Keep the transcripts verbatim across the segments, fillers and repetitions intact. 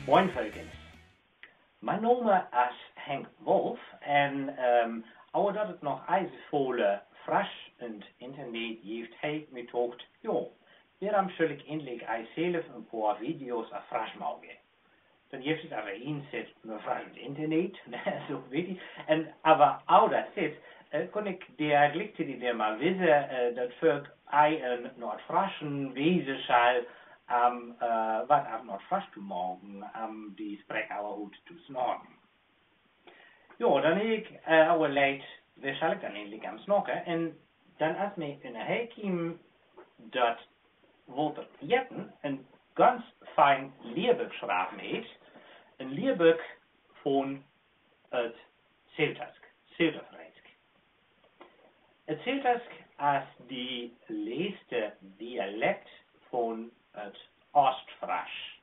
Moin, Völkens. Mien Name is Henk Wolf en, ähm, auer dat et noch ise vole Frasch in 't Internet gift, hei mi tocht, jo, warum schull ik endlich ei self en poor Videos aa Frasch make? Dan gift et aver ins, et, en Frasch in 't Internet, dat is ok wichtig. En aver auer dat, äh, kunn ik dir gliektiedig mal wise, äh, dat Völk ei en Noordfraschen wese schall, ähm, äh, wat aa Noordfrasch to maken, ähm, de Spreekauer hut to snaken. Jo, dan hab ik, äh, auerlei, wea schall ik dan endlich aa snake? En dan is mi in de Hei kim, dat Walter Jetten en ganz fein Lierbök schraven hett, en Lierbök von et Seeltask, Seelterfränsk. Et Seeltask is de leeste Dialekt von et Oostfrasch.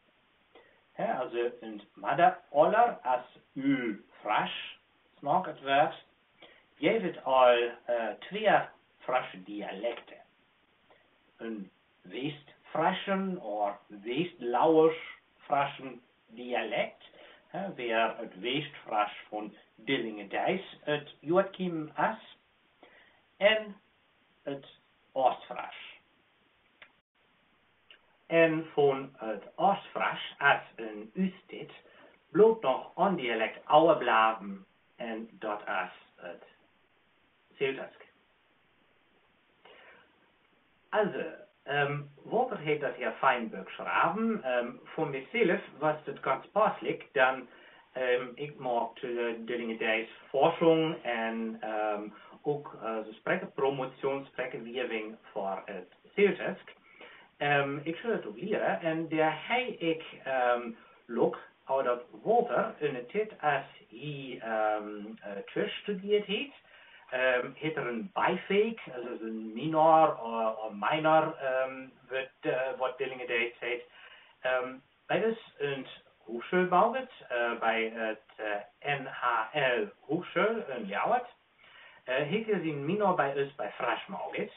Hè, also en Madder-Oller, as Uul Frasch snaket weurt, geef et al, äh, twee frasche Dialekte. En Westfraschen or Westlauersch-Fraschen Dialekt, hè, wea et Westfrasch von Dillingedeis utoerkiemen is, en et Oostfrasch. En von et Oostfrasch is en us Tied bloot noch ein Dialekt auerblaven, en dat is et Seeltask. Also, ähm, Walter hett dat hia fein Bök schraven, ähm, för mi self wor dat ganz passlich, dan, ähm, ik maak, äh, Dillingedeis Forschung en, ähm, ok, äh, so Sprekerpromotion, Sprekerwiewing för et Seeltask. Ähm, ik schull dat ok liere. En de Hei, ik, ähm, look, auer dat Walter in de Tied as hie, ähm, äh, Twisch studeert hett, ähm, hett er en Bifäk, also so en Minor, äh, äh, Minor, ähm, weurt, äh, weurt Dillingedeis hett, ähm, bie us in de Hochschool mauget, äh, bie et, äh, N H L Hochschool in Ljouwert. Äh, hett hie sien Minor bie us bie Frasch mauget.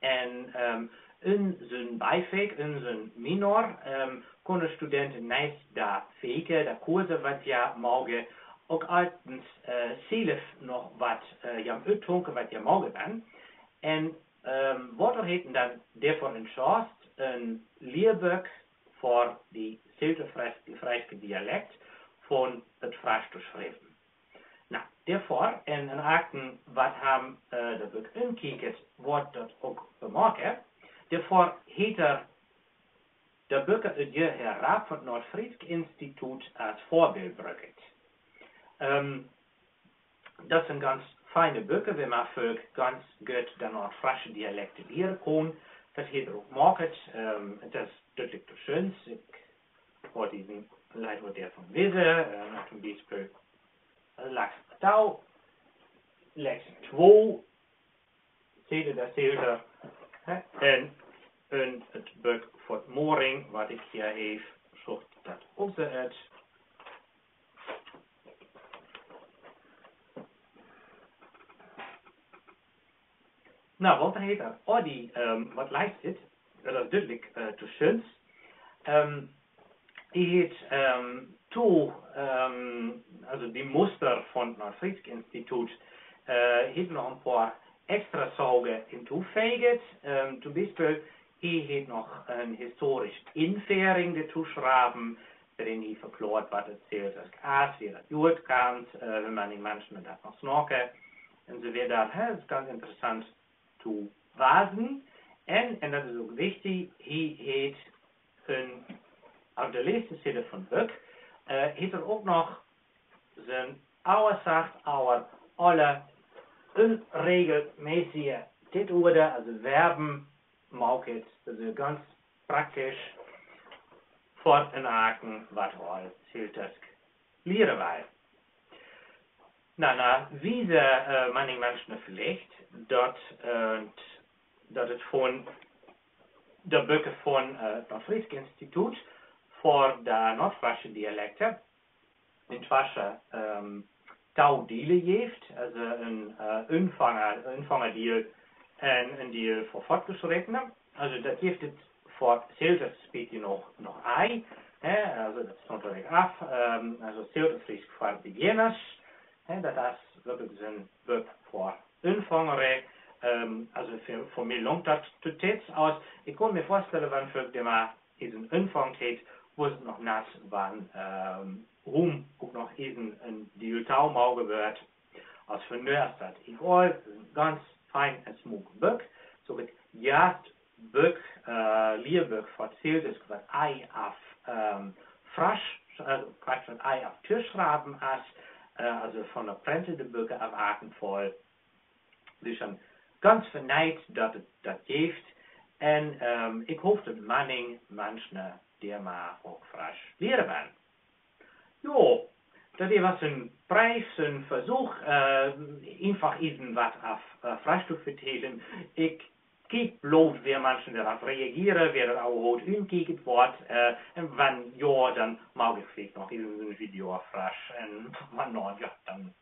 En, ähm, in so'n Bifäk, in so'n Minor, ähm, kunne Studente naast de Fäke, de Kurse, wat ja mauge, ok alts, äh, self noch wat, äh, ja, uttrinke, wat ja mauge dan. En, ähm, Walter hett dan doavör entschloten, en Lierbök för de Seelterfrieske Dialekt von et Frasch to schrieven. Na, doavör, en, en Akten, wat han, äh, dat Bök inkieket, wort dat ok bemörkt, doavör hett er dat Bök, äh, hia herauf von et Noordfriesk Instituut as Vörbild bruukt. Ähm, dat sin ganz feine Böker, womit man Völk ganz goot de noordfraasche Dialekte liere kaun. Dat hett er ok gemakt. Ähm, dat is düütlich to schöns. Ik woll diesen Leit wat doavon wise, äh, toom Biespeel Laks tau, Laks two, Seele der Seele, hè, en, en et Bök von Moring, wat ik hia heff, sucht dat ok so et. Na, Walter hett dat, oh, die, ähm, wat leist dit? Dat is düütlich, äh, to schöns. Ähm, hie hett, ähm, to, ähm, also de Muster von et Noordfriesk Instituut, äh, hett noch en paar extra Sache hintoföget. Ähm, toom Biespeel, hie hett noch en historisch Införing doto schraven, worin hie verkloat, wat et Seeltersk is, wie dat goot kant, äh, womit de Menschen dat noch snacke, un so wieder. Hè, dat is ganz interessant to wise. En, en dat is ok wichtig, hie hett en, op de letzte Sied von et Bök, äh, hett er ok noch so'n auer sacht, auer olle, unregelmäßige Tätwoorde, also Verben, gemakt, also ganz praktisch för en Akten, wat hie Seeltersk liere well. Na, na wise, äh, manche Menschen villicht, dat, äh, dat et von de Böker von, äh, et Noordfriesk Instituut för de noordfraasche Dialekte intwesche, ähm, tau Diele gifft, also en, äh, Anfänger, Anfängerdiel en, en Diel för Fortgeschrittene. Also dat gifft et för Seeltersk bitte noch, noch ei. Hè, also dat stund dor ok af, ähm, also Zieldes Friesche för Beginners. Hè, dat es wirklich so'n Book för Anfänger. Ähm, also för, för mi langt dat totets aus. Ik kunn mi vörstelle, wann för de ma is en Anfang hät, wo se noch nat wan, ähm, rum ok noch is en, en Diel tau mauge wööd. As för nu es dat egal, en ganz fein en smook Book. So, dat jast Book, äh, Lierbökskwartett, dat wat ei af, ähm, frasch, also Quatsch, wat ei af Tisch schraven es, äh, also von de Prente de Böker af aken voll. Dus dan ganz verneit dat et dat geeft. En, ähm, ik hoop dat manning Menschen, äh, die ma ok frasch liere wellen. Jo, dat hie was en Preis, en Versuch, äh, eenfach is en wat af, äh, frasch to vertellen. Ik kiek bloot, wer Menschen darauf reagieren, wer dat au hoot unkieket wort, äh, en wann jo, dan maak ik villicht noch eens en Video af frasch. En wann no, ja, dan